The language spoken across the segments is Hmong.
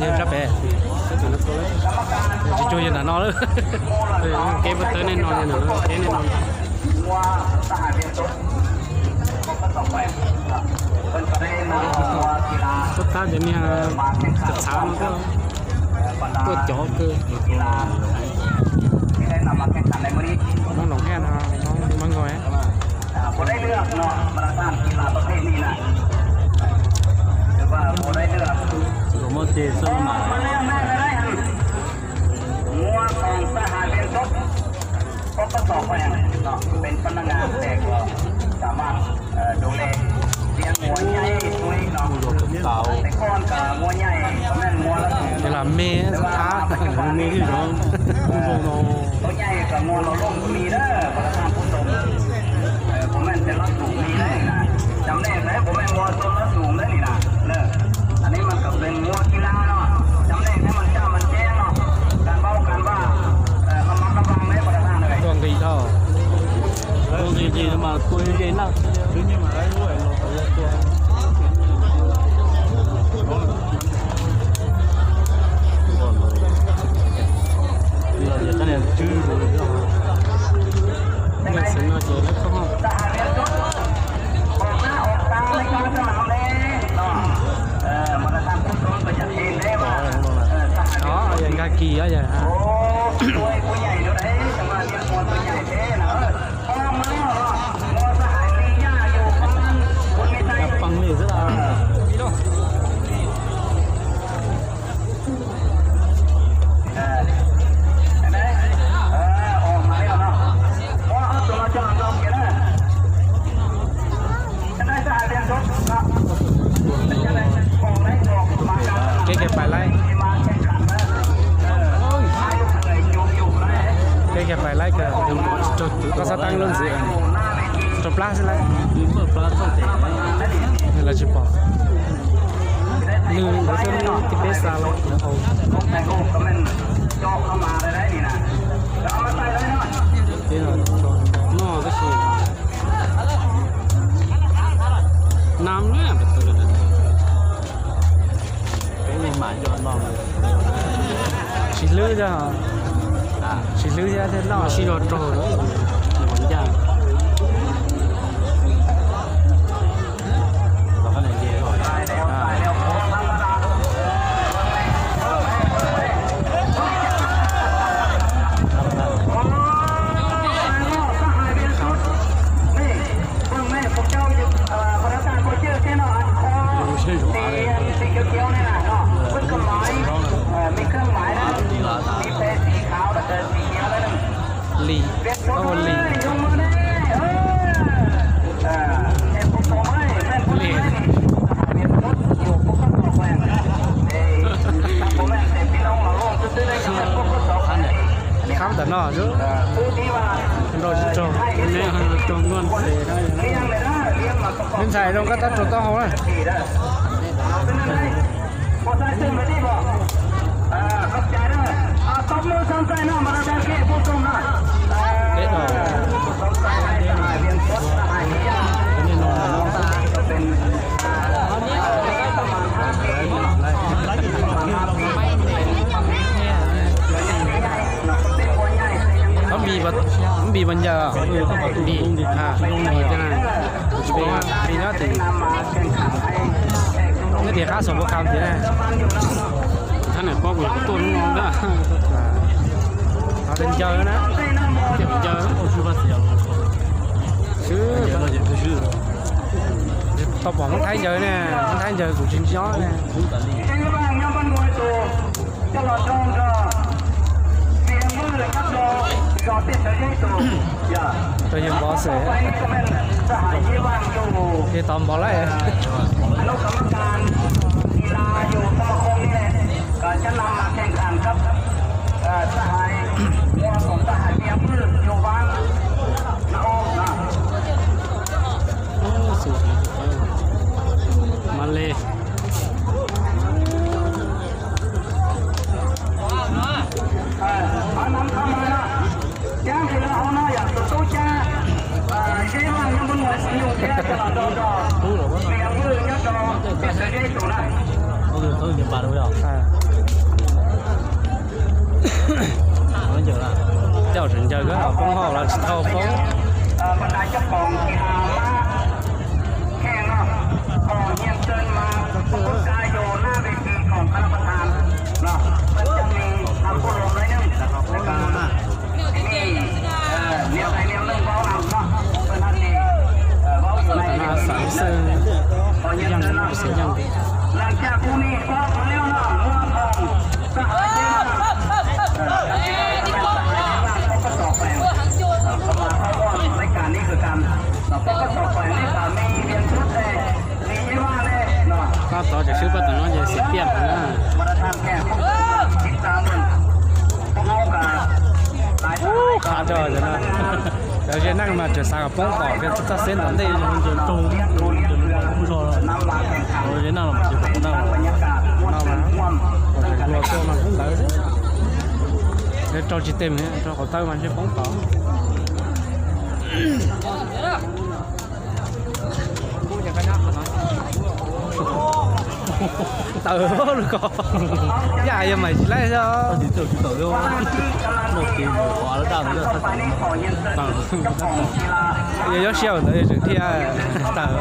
Yog sab pem, tsis cuag yog nram no lawm. Kev puag tawv nej no, kev nej no. Tab tab cov niag txhav txhav no tuaj cov kawg. Muab loos haj no, muab nkaus. Muab ces xwb mas. เป็นพนักงานแต่ก็สามารถเอ่อดูแลเลี้ยงงัวใหญ่ด้วยเนาะแต่ก่อนก็งัวใหญ่ก็แม่นงัวละสูง Ces los me thab, me twb zoo, zoo no. ตัวใหญ่ก็งัวเราลงก็มีเด้อประธานผู้ชมเออผมแม่นแต่ละสูงมีได้นะจำแนกแล้วผมแม่นงัวตัวละสูงได้นี่นะเนอะอันนี้มันก็เป็นงัวกีฬาเนาะจำแนกให้มันจ้ามันแจ้งเนาะการเว้ากันว่าเอ่อระมัดระวังได้ประธานเลย Tuaj nqis dhau, tuaj nqis nqis mas tuaj nqis na. Xwb no ces lawv koj Yog nkag kis yog poob li xwb. Kev kiag pais laib, kev kiag pais laib kawg, koj xav teeb lub ntxiv, rau plab xwb lawm, lawv tsis pom. Nws nkawd xwb, tib peb xa lawm. Noj tab sis nam na, tsis hlwb thiab, tsis hlwb thiab thiaj noj, sib zog raug ncaj. Lis, ua lis. Lis. Khab ntawm no xwb, nrau tsis raug, raug muaj ntses. Me ntxhais zoo koj tab raug taub hau na. Npis, npis pas ncaws, npis, npis thiab na, kuv tsis paub, npis nyob tim, nyob tim qab Xos Pos Kham tim na. Thab niam paub kuv tuaj hnub no na. Ho tus ncaws na, tus ncaws, xwb. Tau pom Hmoob Thaib ncaws ne, Hmoob Thaib ncaws kuv tsis nyob ne. Rau yawg Npov xwm, yawg Tov Npov lawm. Mas li. Coj tseem ncaws koj poob hauj los tsis tau poob. Xav xwb, yeej xav yeej. Koj tod tseem swb pab tom no ces xiam tiaj heev na. Ub, qab rau cov no. Cov ze neej mas tseem xav kom poob tom kiag txoj xeb tom ntej. Ze neej los mas tseem poob no, no mas luag tuaj mas ntawd xwb. Rau tsis tes, rau qhov tawb mas ntshe poob tom. Tawm lub ko, yaj yog mas tsis laib xwb. Yog yob siab ntawd tseem dhia tawm.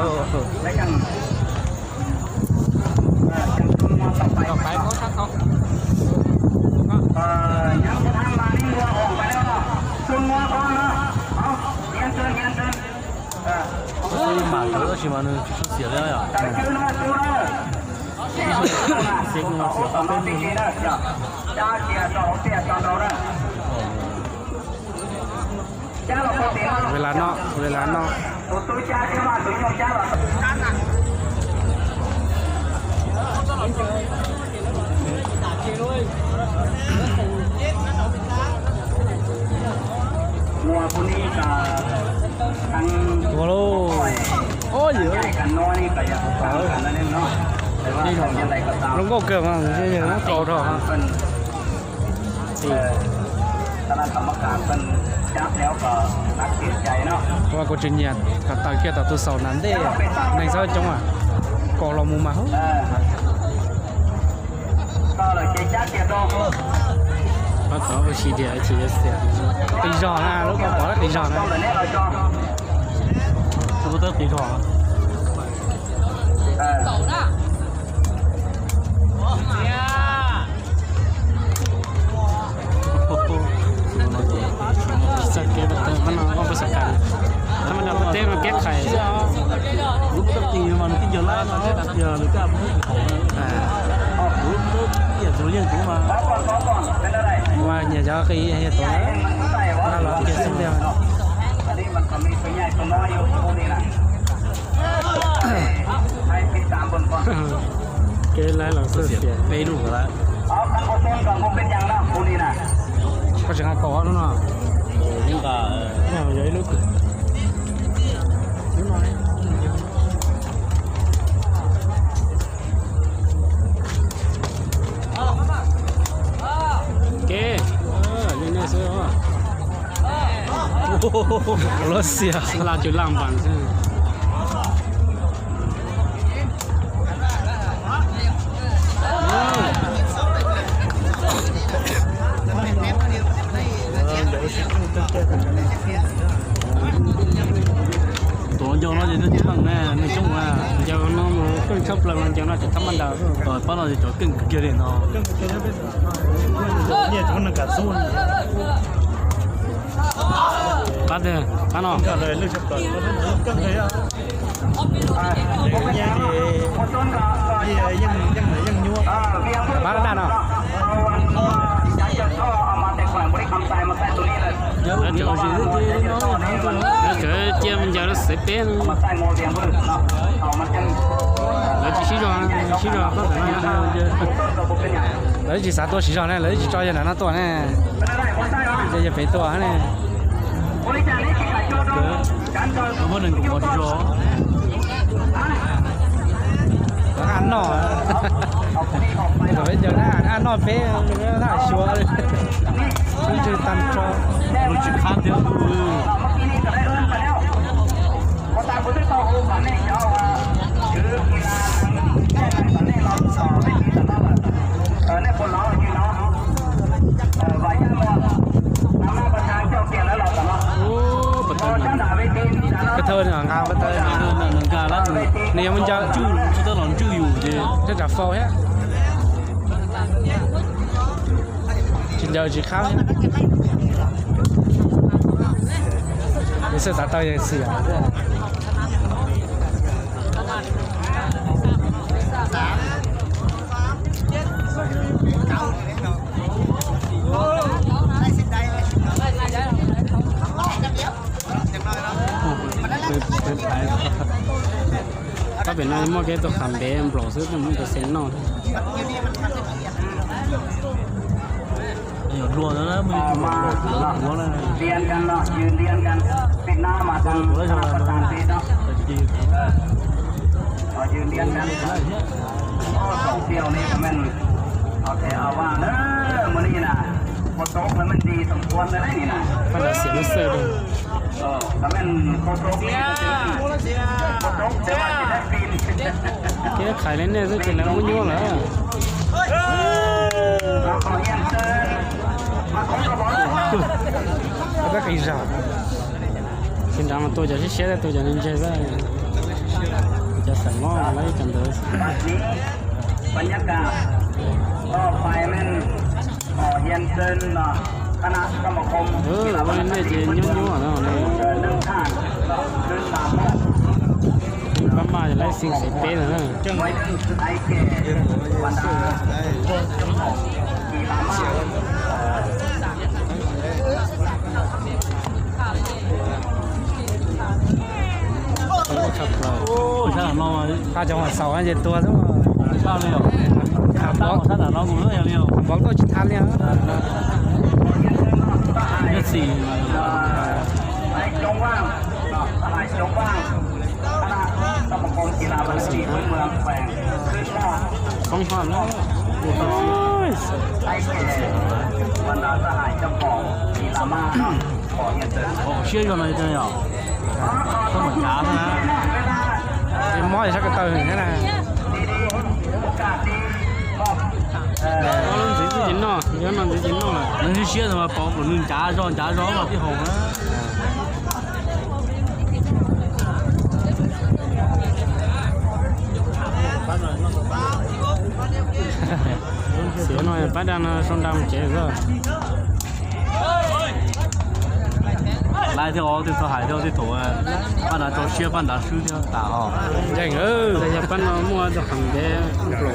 Mas tab sis mas nws tsis tshua xiam li yom. Ua li no, ua li no. Ua lauj. Zoo nkauj kawg mas, kaus dhau. Ua kuv tsis nyiam kom tawm kiag tom tus xaus na ntej, neeg txhob coob, kaus los mus mas. Qhov tod ua si tias qis zog na, lub ko pom qis zog na. Txoj kev tab tom no peb xav kam, tab tom no peb teb mas kev qhais. Mas nyias cov qis yog tus no los kiag xwb tiag. Kev laib los xwb tiag. Peb lub lawm. Koj tseem hais kaum lub no. Yog ib lub. Kev, li nej xwb. Lub xiam laj tsw laj npas xwb. Tuav ncau no ces nws tsis meem ne, nws coob ua. Ncau no mus keej tshaj plaws, ncau no tseem thab maj ntaws. Pab no cov keej kiag li no. Pab tiag, pab no. Pab daj no. Lawv tseem cia me ncauj lawv xaiv peb no. Lawv tsis sib zog, sib zog pab tom no. Lawv tsis xav tua siv zog ne, lawv tsis tso yawg nram no tuaj ne. Yawg pem tuaj ne. Muaj nees nkaum sib zog. Ab noj, peb caug na, ab noj peb, ab xyuas, sib ntswg tag nrho. Lub tsis qab tiag. Nyob tsam faus thiab. Tsis ncaws tsis qab thiab. Xwb xav tau yeej xwm yom. Tab pem no muaj kiag tus qham ntev nplaum xwb, muaj tus xeev noj. Ua na, ua na. Paj nrad xiam lub xawj rau. Thiab khaiv li nej xwb ces lawv muab nyuaj lawm. Tab qis zog. Ces nrad mas tua cov siab siab, tua cov ntse xwb. Cov xam mob lawv cov ntawd. Ua li nej ces nyuaj nyuaj no ne. Pab maj lawv xeev xeev peb no na. Qhov cov xaus ces tuag xwb. Npov tuaj tsis thav li. Poob haj na. Siab zog no yog. Koj mam cav xwb na. Mob sab ko taw thiab na. Ntxiv txuj ci noj, yog no ntxiv ci noj lawm. Nws siab xwb mas pom kom nws ncav zog ncav zog mas tib haus na. Xiav no pab dag no sau nra mus tsev xwb. Laiv thiab os, twb tau hais thiab, twb thaum pab nrad rau siab pab nrad swb thiab tas os. Yeej, yog pab no muaj rau qhov ntev nplo.